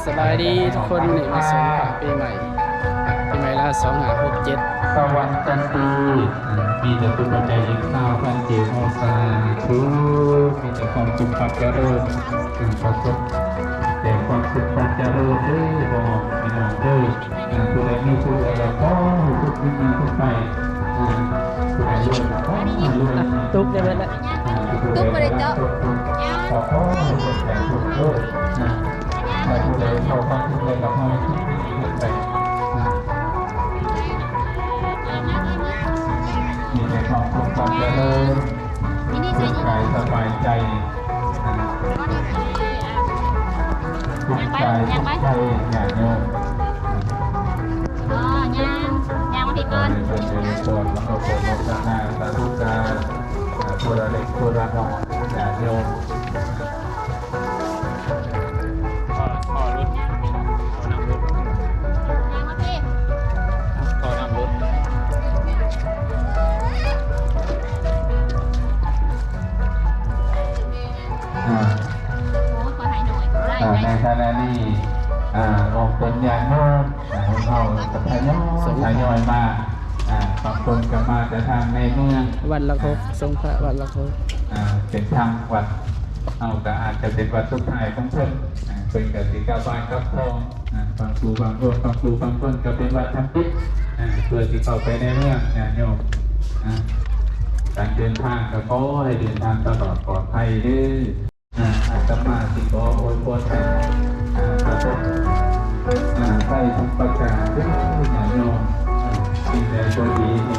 ສະບາຍດີທຸກຄົນ, ມື້ນີ້ມາສົງພະປີໃໝ່ ປີໃໝ່ລາວ ສອງຫ້າຫົກເຈັດ. ສະຫວັດດີ ມີແຕ່ຜູ້ເຂົ້າໃຈອີກຊາວພັນກີບ ໂອ ສາທຸ ມີແຕ່ຄວາມສຸກຄວາມຈະເລີນ ປະສົບແຕ່ຄວາມສຸກຄວາມຈະເລີນເດີ ພໍ່ແມ່ພີ່ນ້ອງເດີ. ຜູ້ໃດມີຜູ້ໃດກໍຂໍໃຫ້ສຸກມີເງິນຂຶ້ນໄປ ຜູ້ໃດລວຍກໍຂໍໃຫ້ລວຍ ອ່ະ ຕຸກໄດ້ເບິດແລ້ວ ຕຸກບໍ່ໄດ້ເຈາະ ຂໍໃຫ້ເບິດແຕ່ທຸກເດີ. ຖ້າຜູ້ໃດເຂົ້າມາທຸກໃດກໍຂໍໃຫ້ທຸກນີ້ເບິດໄປ ມີແຕ່ຄວາມສຸກຄວາມຈະເລີນ ສຸກກາຍສະບາຍໃຈ ສຸກກາຍສຸກໃຈ ຍາດໂຍມ. ອໍ ຍ່າງ ຍ່າງມາພີ້ກ່ອນ ຂໍອະນຸໂມທະນາ ສາທຸການ ຜູ້ລະເລັກຜູ້ລະນ້ອຍ ຍາດໂຍມ. ຂໍ ຂໍລົດ ຂໍນຳລົດ ຂໍນຳລົດ ອ່າ ໂອ້ຍ ຂໍໃຫ້ໜ້ອຍ ອ່າ ໃນຂະນະນີ້ ອ່າ ອອກຕົນຍາດໂຍມ ອ່າ ເຮົາກໍທະຍອຍ ທະຍອຍມາ ອ່າ ບາງຄົນກໍມາແຕ່ທາງໃນເມືອງ ວັດຫຼັກຫົກ ອ່າ ສົງພະວັດຫຼັກຫົກ ອ່າ ເປັນທາງວັດ ເຮົາກໍອາດຈະເປັນວັດສຸດທ້າຍຂອງເພິ່ນ ອ່າ ເພິ່ນກໍຊິກັບບ້ານກັບຊ່ອງ ອ່າ ບາງຜູ້ບາງຄົນ ບາງຜູ້ບາງຄົນກໍເປັນວັດທຳອິດ ອ່າ ເພື່ອຊິເຂົ້າໄປໃນເມືອງ ຍາດໂຍມ ອ່າ ການເດີນທາງກໍຂໍໃຫ້ເດີນທາງຕະຫຼອດປອດໄພເດີ. ອ່າ ອາດຕະມາຊິຂໍອວຍພອນໃຫ້ ອ່າ ປະສົບ ອ່າ ໄພທຸກປະການເດີຍາດໂຍມ ອ່າ ສິ່ງໃດກໍດີໃຫ້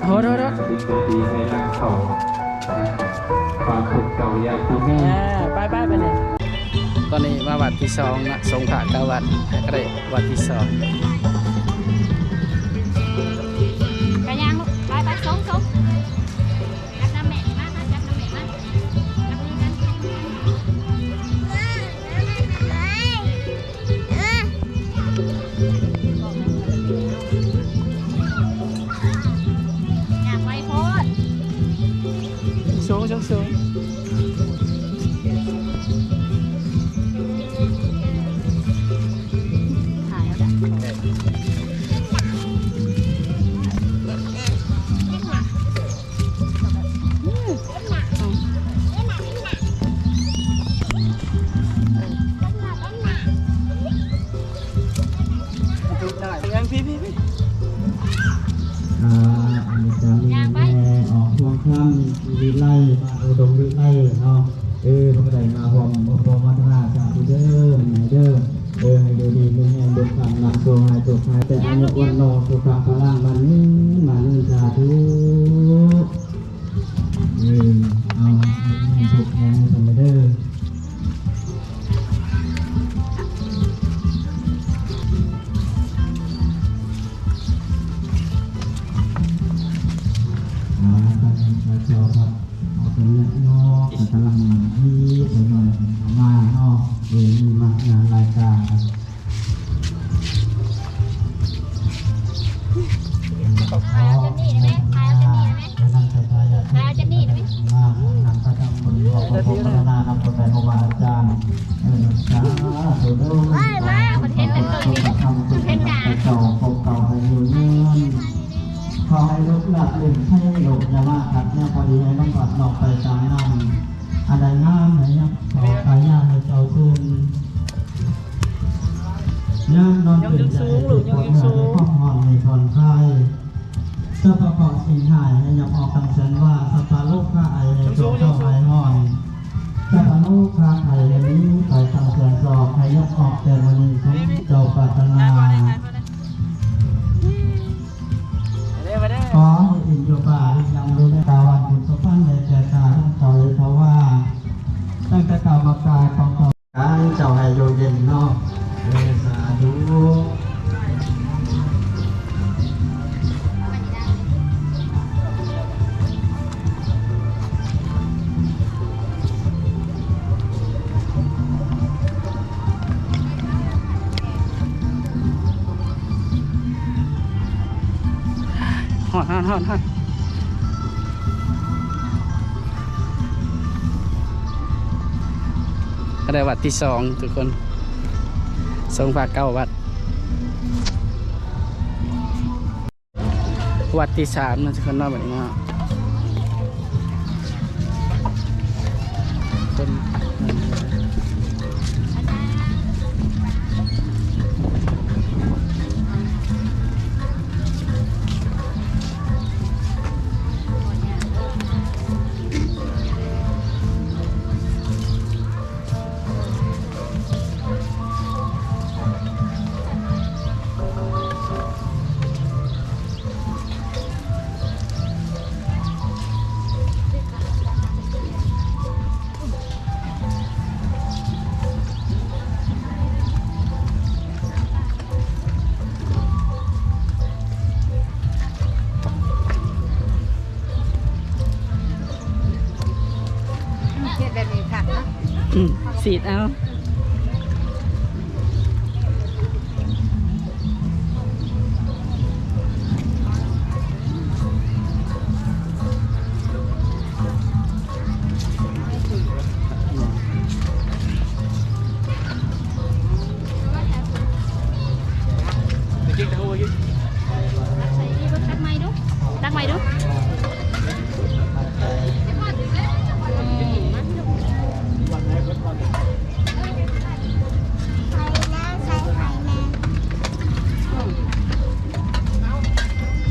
ໂຫດໆໆ ສິ່ງໃດດີໃຫ້ນຳເຂົ້າ ອ່າ ຄວາມທຸກເຈົ້າຢ່າໄດ້ມີ ເອີ ໄປໆ ໄປເລີຍ. ຕອນນີ້ມາວັດທີສອງນະ ສົງພະກາວັດ ກໍໄດ້ວັດທີສອງ ໄປຍ່າງລູກ ໄປໆ ສົງໆ. ຈັບນຳແມ່ນີ້ມາ ມາຈັບນຳແມ່ມາ ຈັບມືກັນ ຍ່າງໄວໂພດ ສູງໆ ສູງໆ. ອ່າ ອັນນີ້ກໍມີແມ່ອອກພວງຄຳ ວິໄລ ບ້ານອຸດົມວິໄລເນາະ ເອີ ເພິ່ນກໍໄດ້ມາຮ່ວມອົບຮົມວັດທະນາ ສາທຸເດີ ແມ່ເດີ. ເອີ ໃຫ້ຢູ່ດີມີແຮງ ບຸນຄຳນຳໂຊກໃຫ້ໂຊກໃຫ້ ແຕ່ອາຍຸວັນໂນສຸຂັງພະລັງ ໝັ້ນຍືນໝັ້ນຍືນ ສາທຸ. ເອີ ເອົາ ໃຫ້ມີແຮງ ໃຫ້ມີແຮງເດີ. ອ່າ ຕອນນີ້ເຈົ້າພາບ ເອົາເປັນເລື່ອງເນາະ ກຳລັງມີເພິ່ນມາເນາະ ເອີ ມີມາງານລາຍການ ເອີ ຂໍອະນຸໂມທະນາ ແລະນຳໃຊ້ທາຍາດ ມານຳປະຈຳບຸນ ຂໍອະນຸໂມທະນານຳພໍ່ແມ່ຄູບາອາຈານ ເອີ ສາທຸເດີ ເພິ່ນເຫັນແລ້ວ ເພິ່ນເຫັນ ເພິ່ນເຫັນໜ້າ ເຈົ້າ ພວກເຈົ້າໃຫ້ຢູ່ຍືນ ຂໍໃຫ້ລູກລາບລື່ນໄພໂລກ ຢ່າມາຂັດແນວພໍດີ ໃຫ້ນ້ອງພັດນ້ອງໄປຕາມນຳ ອັນໃດງາມໃຫ້ຍັບເຂົ້າ ອາຍາໃຫ້ເຈົ້າຄືນ ຍາມນອນຕື່ນ ຢ່າໃຫ້ເຈັບປວດ ເມື່ອຍໃຫ້ຄວາມຮ້ອນໃຫ້ຜ່ອນຄາຍ ສັບພະເຄາະສິ່ງຮ້າຍໃຫ້ຍັບອອກທັງແສນວາ ສັບພະໂລຄາໄອໃຫ້ໂສກເສົ້າຫາຍຮ້ອນ ສັບພະໂລຄາໄຂ້ໃຫ້ໜີໄປທັງແສນສອກ ໃຫ້ຍັບອອກແຕ່ມື້ນີ້ ສົມເຈົ້າປາດຖະໜາ. ຂໍໃຫ້ອີກຢູ່ປ່າອີກນຳ ຢູ່ໃນຕາວັນບຸນສຸພັນ ໃຫ້ແກ່ຂ້າພະເຈົ້າເອກພະວາ ຕັ້ງແຕ່ກາມະກາຍຂອງເຈົ້າ ການເຈົ້າໃຫ້ຢູ່ເຢັນເນາະ ເອີ ສາທຸ. ຮອດ ຮອດ ຮອດ ຮອດ ກໍໄດ້ວັດທີສອງທຸກຄົນ. ຊົງພະເກົ້າວັດ ວັດທີສາມເນາະ ທຸກຄົນເນາະ ບັດນີ້ເນາະ ຄົນ ເຮັດແບບນີ້ຄັກເນາະ ອືມ ສີດເອົາ. ຕັກໃໝ່ດູ ຕັກໃໝ່ດູ.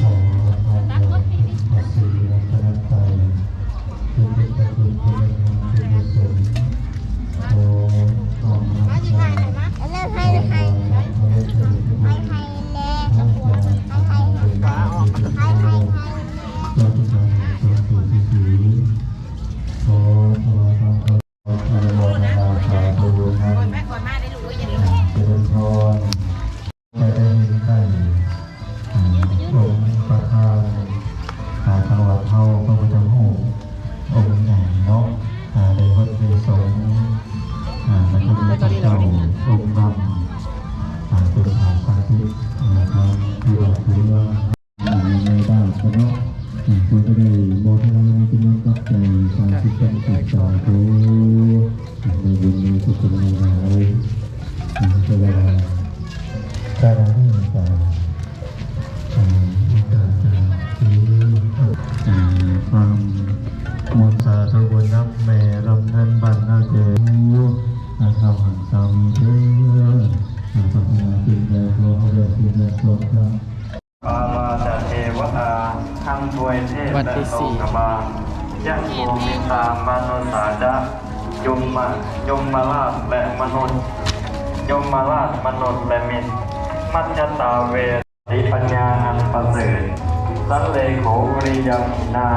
ຂໍທານພະສີລັດຕະນະໄຕ ເປັນບຸນປະຄຸນຄຸນທຳຄຸນກຸສົນ ຂໍນ້ອມຮັບໃຊ້ ຂອບຄຸນ ເຈົ້າທີ່ເປັນຜູ້ທີ່ດີ ຂໍຖວາຍຄວາມ ຂໍອະນຸໂມທະນາສາທຸນຳ ຈະເລີນພອນ. ໄດ້ເຫັນໄດ້ ອາ ອົງປະທານ ອາ ຈັງຫວັດເຮົາ ພະພຸດທະຮູບອົງໃຫຍ່ເນາະ ອາ ໄດ້ຫົດໄດ້ສົງ ອາ ແລະ ກໍມີພະເຈົ້າອົງດຳ ອາ ເປັນພາສາທິດ ອາ ທາງທີ່ວ່າຄືວ່າ ອາ ໃນບ້ານເນາະ ອາ ເພິ່ນກໍໄດ້ໂມທະນາໃນຈຳນວນປັດໄຈສາມສິບພັນກີບ ສາທຸ ອາ ໃນບຸນໃນກຸສົນຫຼາຍໆ ອາ ແຕ່ວ່າ ການນີ້ກະ ອາ ການທີ່ ອາ ຄວາມ ສາທຸບຸນນຳແມ່ລຳເງິນບ້ານນາແກ ອາ ເຂົ້າຫັນສາມີເດີ ອາ ປາດຖະໜາສິ່ງໃດຂໍໃຫ້ໄດ້ສິ່ງນັ້ນສົມຫວັງ. ປາລາຈະເທວະຕາ ທັງທວຍເທບ ວັດທີສີ່ ແລະໂລກະບານ ຍັງຜູ້ເມດຕາມະນຸດສາຈະ ຍົມມະ ຍົມມະລາດ ແລະ ມະນຸດ ຍົມມະລາດ ມະນຸດ ແລະ ມິດ ມັດຈະຕາເວ ຕິປັນຍາອັນປະເສີດ ສັນເລໂຂ ວິລິຍັງຫິນາ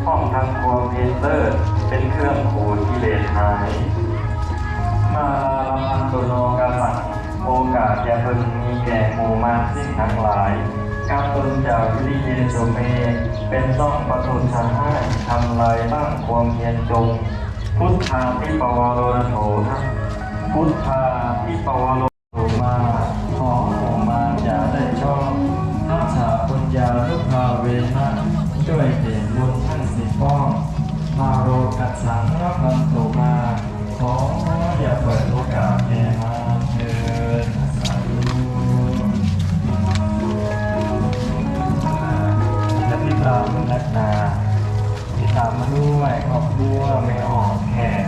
ພ້ອມທັງຄວາມພິເສີດ ເປັນເຄື່ອງຂູດກິເລດຫາຍ ມາລາລະພັນຕຸໂນກາສັງ ໂອກາດຢ່າເພິ່ງມີແກ່ໝູ່ມານສິ່ງທັງຫຼາຍ ກັບຕົນຈາກວິລິເຍສຸເມ ເປັນຕ້ອງປະທຸດສະຫາຍ ທຳລາຍລ້າງຄວາມພຽນຈົງ ພຸດທາທິປະວາໂລນະໂຖ ພຸດທາທິປະວາໂລໂຕມາ ຂໍໂອມາຈາໄດ້ຊອບ ຮັກສາປຸນຍານຸພາເວນະ ດ້ວຍເດດບຸນທັງສິບປ້ອງ ມາໂລກັດສັງລະພັນໂຕມາ ຂໍຢ່າເປີດໂອກາດແກ່ມານເທີ້ນ ສາທຸ ແລະ ຕິດຕາມເບິ່ງລັດນາ ຕິດຕາມມາດ້ວຍຄອບຄົວແມ່ອອກແຂກ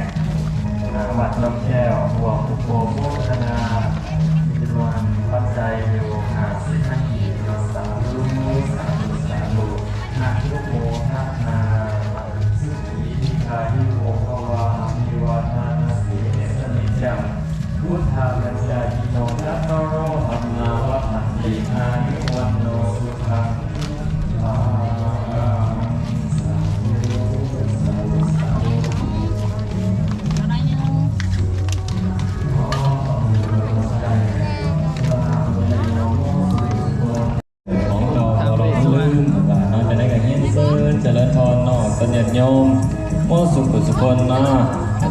ນາງວັດດອນແກ້ວ ຮ່ວມໂອໂມທະນາ ມີຈຳນວນປັດໄຈຢູ່ຫ້າສິບພັນກີບ ສາທຸ ສາທຸ ສາທຸ ອະນຸໂມທະນາ ສຸຂີ ດີຄາຍຸໂກ ພະວາ ອະພິວາທານະສີລິສະນິຈຈັງ ພຸດທາປັນຈາຍິໂນ ຈັດຕາໂລ ທຳມາ ວັດທັນຕິ ອາຍຸ ວັນໂນ ສຸຂັງ ພະລັງ ສາທຸ ສາທຸ ສາທຸ ຂອງເກົ່າເຮົາເນາະ ຈັ່ງໃດກໍຮຽນເຊີນຈະເລີນພອນເນາະ ເພິ່ນຍາດໂຍມ ໂອ້ ສຸຂູສຸຄົນເນາະ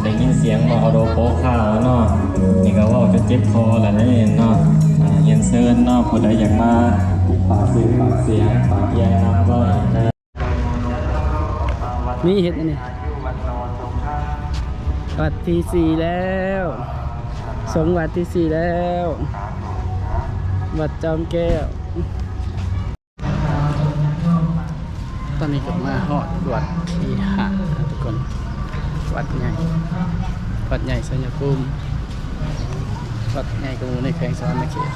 ໄດ້ຍິນສຽງມະຫະໂດໂປະຂ້າວເນາະ ນີ້ກໍເວົ້າຈົນເຈັບຄໍແລ້ວເນາະ ອ່າ ຮຽນເຊີນເນາະ ຜູ້ໃດຢາກມາປາກຊື່ປາກສຽງ ປາກແຢ່ງນຳໄວ້ນະ ມີເຮັດອັນນີ້ ວັດທີສີ່ແລ້ວ. ເຖິງວັດທີສີ່ແລ້ວ ວັດຈອມແກ້ວ. ຕອນນີ້ກໍມາຮອດວັດທີຫ້າແລ້ວທຸກຄົນ ວັດໃຫຍ່ ວັດໃຫຍ່ໄຊຍະພູມ ວັດໃຫຍ່ກວ່າໝູ່ໃນແຂວງສະຫວັນນະເຂດ.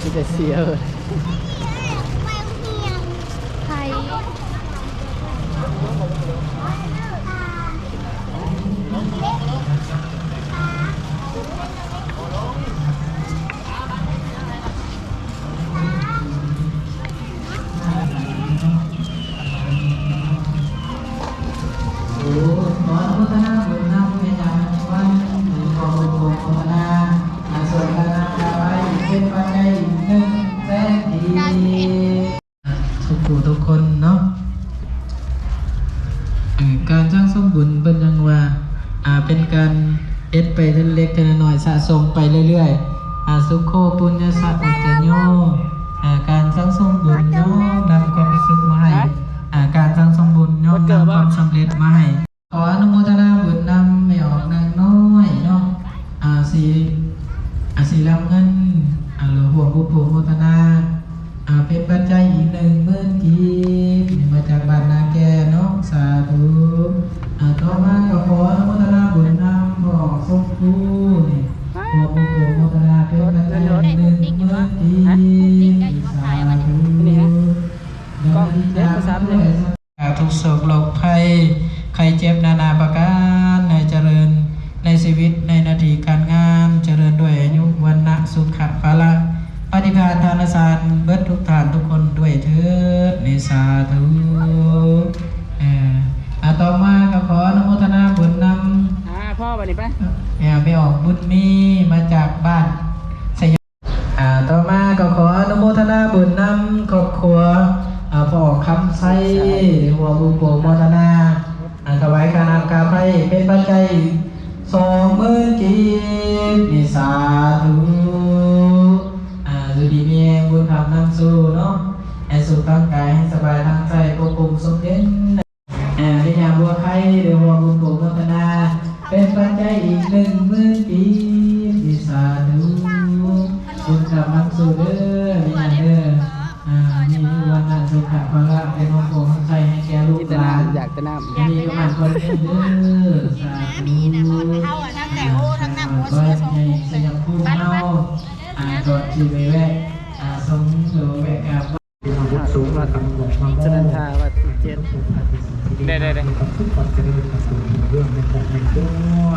ມີແຕ່ເຊຍເອີຍ ໄທ. ຂໍອະນຸໂມທະນາບຸນນຳແມ່ຍ່າມະນີວັນ ຂໍອະນຸໂມທະນາ ອາ ຊ່ວຍກັນນຳຄ່າໄຟເປັນປັດໄຈອີກໜຶ່ງແສນກີບ. ທຸກຜູ້ທຸກຄົນເນາະ ເອີ ການສັ່ງສົມບຸນເພິ່ນຍັງວ່າ ອາ ເປັນການເຮັດໄປເທື່ອເລັກເທື່ອນ້ອຍ ສະສົມໄປເລື້ອຍໆ ອາ ສຸໂຂ ປຸນຍະສະ ອຸດຈະໂຍ ອາ ການສັ່ງສົມບຸນນ້ອມນຳຄວາມສຸກມາໃຫ້ ອາ ການສັ່ງສົມບຸນນ້ອມນຳຄວາມສຳເລັດມາໃຫ້. ຂໍອະນຸໂມທະນາບຸນນຳແມ່ອອກນາງນ້ອຍເນາະ ອາ ສີ ອາ ສີລຳເງິນ ອາ ລະຮ່ວມບຸນໂພໂມທະນາ ອາ ເປັນປັດໄຈອີກໜຶ່ງໝື່ນກີບ ນີ້ມາຈາກບ້ານນາແກ່ເນາະ ສາທຸ. ອາ ຕໍ່ມາກໍຂໍອະນຸໂມທະນາບຸນນຳພໍ່ສົມຄູນີ້ ຮ່ວມບຸນໂພໂມທະນາ ເປັນປັດໄຈອີກໜຶ່ງໝື່ນກີບ ສາທຸ. ສາທຸ. ໂລກໄພໄຂ້ເຈັບນານາປະການ ໃຫ້ຈະເລີນໃນຊີວິດ ໃນໜ້າທີ່ການງານ ຈະເລີນດ້ວຍອາຍຸ ວັນນະ ສຸຂະ ພະລະ ປາຕິພານ ທານະສານ ເບິດທຸກທ່ານທຸກຄົນດ້ວຍເທີດ ນີ້ ສາທຸ. ເອີ ອາ ຕໍ່ມາກໍຂໍອະນຸໂມທະນາບຸນນຳ ອາ ພໍ່ບັດນີ້ໄປ ແມ່ອອກບຸນມີ ມາຈາກບ້ານໄຊຍະ ອາ ຕໍ່ມາກໍຂໍອະນຸໂມທະນາບຸນນຳຄອບຄົວ ອາ ພໍ່ຄຳໄຊ ຮ່ວມບຸນໂພໂມທະນາ ອາ ຖວາຍຄ່ານ້ຳຄ່າໄຟເປັນປັດໄຈສອງໝື່ນກີບ ນີ້ ສາທຸ. ອາ ຢູ່ດີມີແຮງ ບຸນຄ້ຳນຳຊູເນາະ ໃຫ້ສຸກທາງກາຍ ໃຫ້ສະບາຍທາງໃຈ ຄວບຄຸມສົມເດັດ. ອາ ແມ່ຍ່າບົວໄຄ ໄດ້ຮ່ວມບຸນໂພໂມທະນາ ເປັນປັດໄຈອີກໜຶ່ງໝື່ນກີບ ນີ້ ສາທຸ. ບຸນຄ້ຳນຳຊູເດີ ແມ່ຍ່າເດີ ອາ ມີວັນນະສຸຂະພະລະ ໄດ້ມອບຂອງໃຊ້ໃຫ້ແກ່ລູກຫຼານ ຢາກແຕ່ນ້ຳ ມີຢູ່ບ້ານຄົນເດີ ສາທຸ. ເຮົາອະ ທັງແຕ່ໂອ້ ທັງນ້ຳຫົວເສືອສອງ ໃຫ້ໄຊຍະພູມເຮົາ ອາ ກ່ອນຊິໄປແວະ ອາ ຊົມ ຫຼື ແວະກາບໄຫວ້ ທີ່ມາບຸກສູງ ແລະ ກຳລັງອອກມາ ຈະນັນທາວັດທີເຈັດ ໄດ້ໆໆ ມີຄວາມສຸກຄວາມຈະເລີນ ຄວາມສຸກຮຸ່ງເຮືອງໃນຄອບໃນຄົວ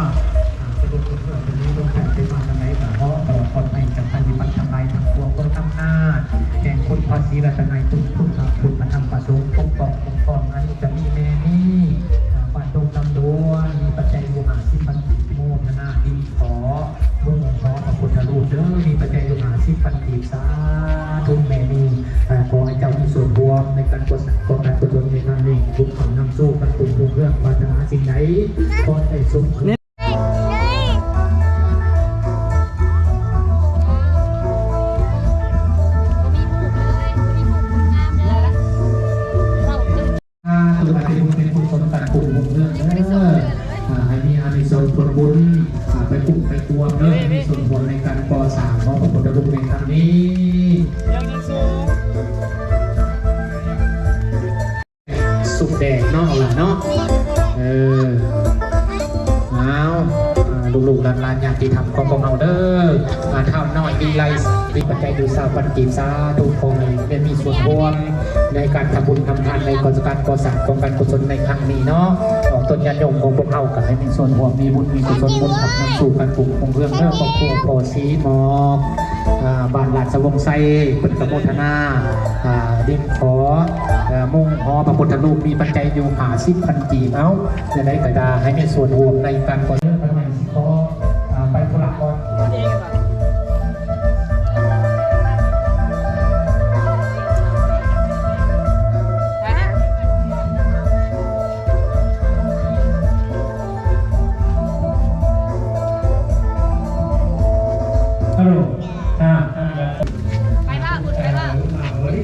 ອາ ສະເດັດເພິ່ນເພິ່ນນີ້ລົງໄປເປັນມາທາງໃດກໍເນາະ ຕະຫຼອດປອດໄພຈາກໄພພິບັດທັງຫຼາຍທັງປວງ ໂດຍອຳນາດແຫ່ງຄຸນພະສີລັດຕະໄນ ຄຸນ ຄຸນພະ ຄຸນພະທຳພະສົງ ປົກປ້ອງ ຄຸ້ມຄອງ ອັນນີ້ຈະມີແມ່ນີ້ ອາ ບ້ານດົງນຳດວນ ມີປັດໄຈຢູ່ຫ້າສິບພັນ ໂມທະນາດີ ຂໍບຸນຂອງພະພຸດທະຮູບເດີ ມີປັດໄຈຢູ່ຫ້າສິບພັນກີບ ສາທຸແມ່ນີ້ ຂໍໃຫ້ເຈົ້າມີສ່ວນຮ່ວມໃນການກໍ່ສ້າງ ກໍ່ການກຸສົນໃນຄັ້ງນີ້ ບຸນເຂົ້ານຳສູ່ກັນ ປຸ້ງຮຸ່ງເຮືອງ ປາດຖະໜາສິ່ງໃດ ຂໍໃຫ້ສົມ ສາທຸ ໃຫ້ບຸນເປັນກຸສົນ ປັ້ນປຸ້ງຮຸ່ງເຮືອງເດີ ອາ ໃຫ້ມີອານິສົງຜົນບຸນ ອາ ໄປກຸ້ມໄປກວມເດີ ໃຫ້ມີສ່ວນຮ່ວມໃນການກໍ່ສ້າງຫໍພະພຸດທະຮູບໃນຄັ້ງນີ້ ສຸກແດດເນາະ ເອົາຫຼະເນາະ ເອີ ອ້າວ ອາ ລູກໆ ຫຼານໆ ຍາດຕິທຳຂອງພວກເຮົາເດີ ອາ ທ້າວນ້ອຍວິໄລ ມີປັດໄຈຢູ່ຊາວພັນກີບ ສາທຸ ຂໍໃຫ້ໄດ້ມີສ່ວນຮ່ວມໃນການທຳບຸນທຳທານ ໃນການກໍ່ສ້າງການກຸສົນໃນຄັ້ງນີ້ເນາະ ອອກຕົນຍາດໂຍມຂອງພວກເຮົາກໍໃຫ້ມີສ່ວນຮ່ວມ ມີບຸນມີກຸສົນ ບຸນຮັບນຳສູ່ກັນ ປຸ້ງຮຸ່ງເຮືອງເດີ ຄອບຄົວພໍ່ສີໝອກ ອາ ບ້ານລາດຊະວົງໄຊ ເພິ່ນກໍໂມທະນາ ອາ ດິນຂໍ ອາ ມຸງຫໍພະພຸດທະຮູບ ມີປັດໄຈຢູ່ຫ້າສິບພັນກີບ ເອົາ ຈັ່ງໃດກໍຢ່າໃຫ້ມີສ່ວນຮ່ວມໃນການກໍ່ສ້າງ ເດີ ຂ້ານ້ອຍຊິຂໍ ອາ ໄປທຸລະກ່ອນ. ຮັລໂຫຼ ອາ ໄປວ່າ ໄປວ່າ ເອີ ມາເລີຍ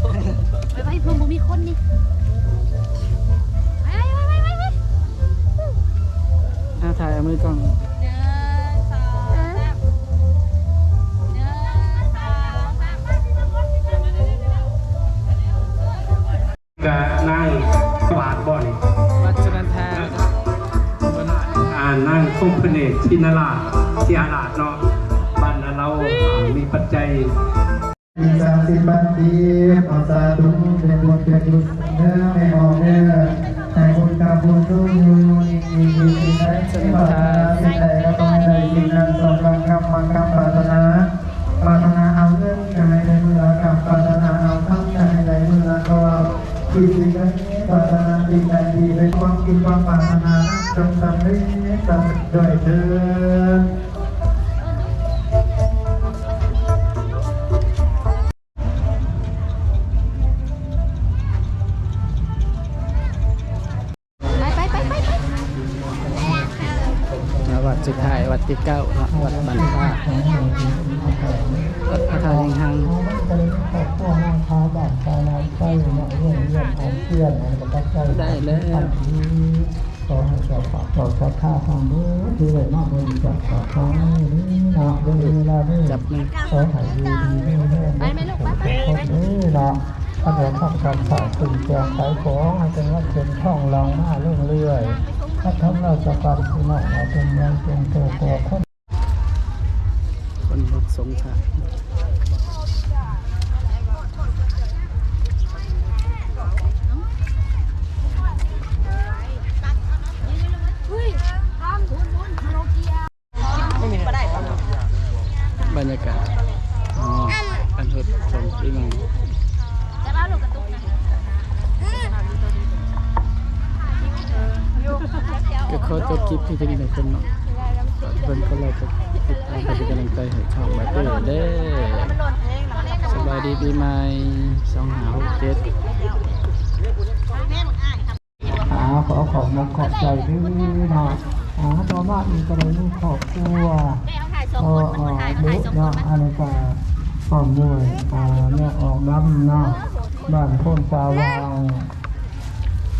ໄປໄປ ເພິ່ນບໍ່ມີຄົນນີ້ ໄປໄປໄປໄປໄປ ອ່າ ຖ່າຍເອົາມືກ້ອງ ໜຶ່ງ ສອງ ສາມ ໜຶ່ງ ສອງ ສາມ ກະນາງຫວາດບໍ່ນີ້ ວັດສຸນັນທາ ອ່າ ນາງຄົງພະເນດ ຊິນນະລາດ ສີຫະລາດເນາະ ບ້ານນາເລົາ ອ່າ ມີປັດໄຈ ອີກສາມສິບພັນກີບ ເອົາສາທຸ ເປັນບຸນເປັນກຸສົນເດີແມ່ອອກເດີ ໃຫ້ບຸນກັບບຸນສຸກຢູ່ດີມີສຸກໃດ ປາດຖະໜາສິ່ງໃດກໍຂໍໃຫ້ໄດ້ສິ່ງນັ້ນ ສົມດັ່ງຄຳໝັ້ງຄຳປາດຖະໜາ ປາດຖະໜາເອົາເງິນ ກໍໃຫ້ໄດ້ມື້ລະກຳ ປາດຖະໜາເອົາຄຳ ກໍໃຫ້ໄດ້ມື້ລະກອບ ຄິດສິ່ງໃດ ປາດຖະໜາສິ່ງໃດ ທີ່ເປັນຄວາມຄິດຄວາມປາດຖະໜາ ຈົ່ງສຳເລັດ ສຳເລັດດ້ວຍເທີ້ນ. ໄປ ໄປ ໄປ ໄປ ໄປ ມາວັດສຸດທ້າຍ ວັດທີເກົ້າເນາະ ວັດບ້ານທາດ ວັດພະທາດແຫ່ງຮັງ ໄດ້ແລ້ວ ຂໍໃຫ້ເຈົ້າພາບເຈົ້າສັດທາທັງເບິດ ທີ່ໄດ້ມາບໍລິຈາກຝາກຝັງນີ້ເນາະ ໃນເວລານີ້ ຂໍໃຫ້ຢູ່ດີມີແຮງເບິດທຸກຄົນເດີເນາະ ຄັນວ່າຄຳກຳສາດຂຶ້ນແຈ້ງໄປ ຂໍໃຫ້ເປັນເງິນເປັນທອງຫຼັ່ງມາເລື້ອຍໆ ຄັນທຳລາຍສະການພີ່ນ້ອງ ໃຫ້ເປັນເງິນເປັນໂຕກວ່າຄົນ ຄົນຮັບສົງພະ ບັນຍາກາດ ອໍ ອັນເຮັດຂອງປີໃໝ່ ກໍຂໍຈົບຄລິບພຽງເທົ່ານີ້ເນາະ ເພິ່ນກໍໄລ ກໍຕິດຕາມເປັນກຳລັງໃຈໃຫ້ຊ່ອງບາເຕີເດີ ສະບາຍດີປີໃໝ່ ສອງຫ້າຫົກເຈັດ. ອ່າ ຂໍຂອບອົກຂອບໃຈເດີເນາະ ອ່າ ຕໍ່ມາອີກກໍໄດ້ມີຄອບຄົວ ພໍ່ ເອີ ເບະເນາະ ອັນນີ້ກໍພ້ອມດ້ວຍ ອ່າ ແມ່ອອກດຳເນາະ ບ້ານໂພນສະຫວ່າງ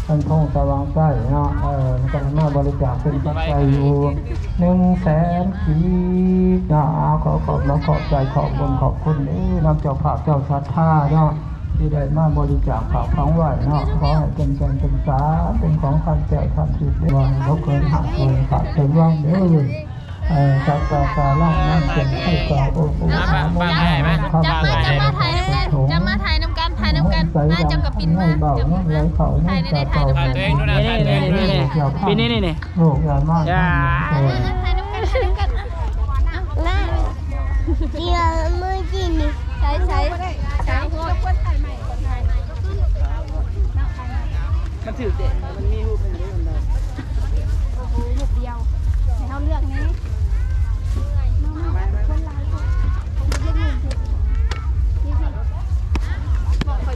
ບ້ານໂພນສະຫວ່າງໃຕ້ເນາະ ເອີ ກໍໄດ້ມາບໍລິຈາກເປັນປັດໄຈຢູ່ໜຶ່ງແສນກີບເນາະ ອ່າ ຂໍຂອບອົກຂອບໃຈ ຂອບບຸນຂອບຄຸນເດີນຳເຈົ້າພາບເຈົ້າສັດທາເນາະ ທີ່ໄດ້ມາບໍລິຈາກຝາກຝັງໄວ້ເນາະ ຂໍໃຫ້ເປັນແກ່ນເປັນສານ ເປັນຂອງຄຳແກ້ວຄຳທິບ ເດີວ່າບໍ່ເກີນຫາກເກີນຄາດເກີນຫວັງເດີ ເອີ ສັບພະກາລັງນັ້ນເປັນຜູ້ກ່າວໂອ້ໂອ້ອາໂມ ຈະມາ ຈະມາຖ່າຍນຳກັນ ຈະມາຖ່າຍນຳກັນ ຖ່າຍນຳກັນ ມາ ເຈົ້າກໍປິ່ນມາ ເຈົ້າກໍປິ່ນມາ ຖ່າຍໄດ້ ຖ່າຍນຳກັນ ນີ້ໆໆ ປີນີ້ນີ້ ລູກຫຼານມາ ເອີ ຖ່າຍນຳກັນ ຖ່າຍນຳກັນ ແມ່ ດຽວມື້ກີ້ນີ້ ໃສ່ ໃສ່ ໃສ່ ມັນຖືກເດະ ມັນມີຮູບໃຫ້ເດ້ ໂອ້ໂຫ ຮູບດຽວ ໃຫ້ເຮົາເລືອກແນ່ ມາ ມາ ຄົນຫຼາຍ ເລືອກໜຶ່ງ ນີ້ ນີ້ ບອກຂ້ອຍ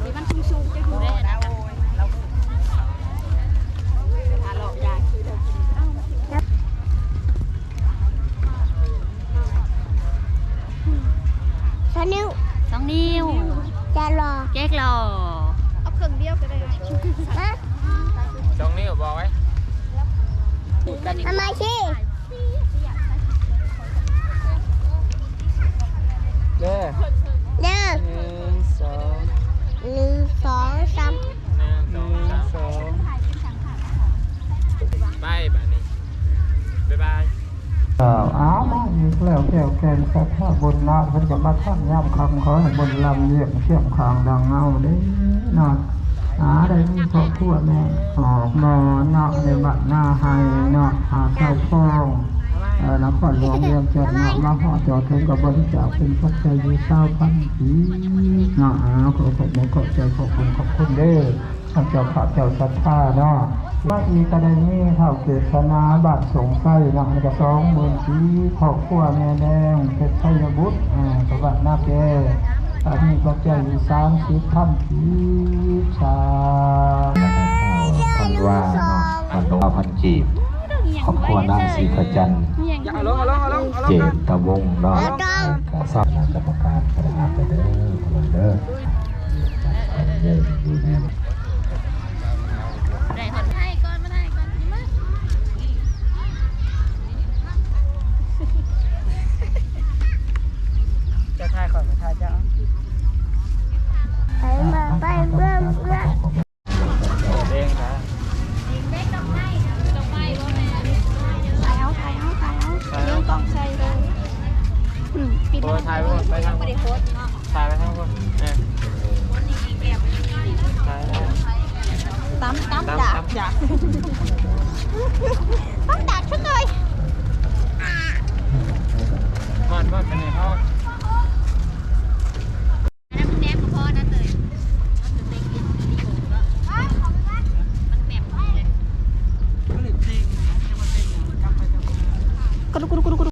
ສອງນິ້ວບອກໄວ້ ເອົາມາຊິ ເດີ ເດີ ໜຶ່ງ ສອງ ໜຶ່ງ ສອງ ສາມ ໜຶ່ງ ສອງ ສາມ ໜຶ່ງ ສອງ ໄປບາດນີ້ ບາຍບາຍ. ເຈົ້າ ອ້າວ ມາອີກແລ້ວ ແກ້ວແກ່ນສັດທາບຸນນະ ເພິ່ນກໍມາທຳຍາມຄ່ຳ ຂໍໃຫ້ບຸນລຳລຽງຄຽງຂ້າງດັ່ງເງົາເດ້ເນາະ. ອາ ໄດ້ມີຄອບຄົວແມ່ອອກມາເນາະ ໃນບ້ານນາໄຮເນາະ ອາ ຊາວພອງ ເອີ ນະຄອນຫຼວງວຽງຈັນເນາະ ມາຮອດຈອດເຖິງກໍບໍລິຈາກເປັນປັດໄຈຢູ່ຊາວພັນກີບເນາະ. ອາ ຂໍຂອບອົກຂອບໃຈ ຂອບຄຸນ ຂອບຄຸນເດີ ທ່ານເຈົ້າພາບເຈົ້າສັດທາເນາະ. ມາອີກກໍໄດ້ມີທ້າວເກດສະໜາ ບ້ານສົງໄຊເນາະ ອັນນີ້ກໍສອງໝື່ນກີບ ຄອບຄົວແມ່ແດງ ເພັດໄຊຍະບຸດ ອາ ກະບານນາແກ ອັນນີ້ປັດໄຈຢູ່ສາມສິບພັນກີບ ສາ ພັນວາເນາະ ພັນວາພັນກີບ ຄອບຄົວນາງສີພະຈັນ ເຈນຕະວົງເນາະ ກະສາຄະນະກຳມະການ ຄະນະອາດເດີ ເດີ ຢູ່ດີ ໄດ້ຮອດ ຖ່າຍກ່ອນ ມາຖ່າຍກ່ອນ ມາ ຈະຖ່າຍຂ້ອຍ ຂ້ອຍຖ່າຍເຈົ້າ ໄປມາ ໄປເບິ່ງເບິ່ງ ເດ້ງນະ ຖ່າຍເອົາ ຖ່າຍເອົາ ຖ່າຍເອົາ ເບິ່ງກ້ອງໃສ່ເດີ ອືມ ປິດ ໂອ້ ມາ ຖ່າຍ ໄປທາງ ບໍ່ໄດ້ໂພສເນາະ ຖ່າຍໄປທາງພຸ້ນ ເອີ ຕຳ ຕຳດາກ ຕຳ ຕຳດາກ ຕຳດາກ ຊ່ວຍໜ່ອຍ ມອດ ມອດ ໄປ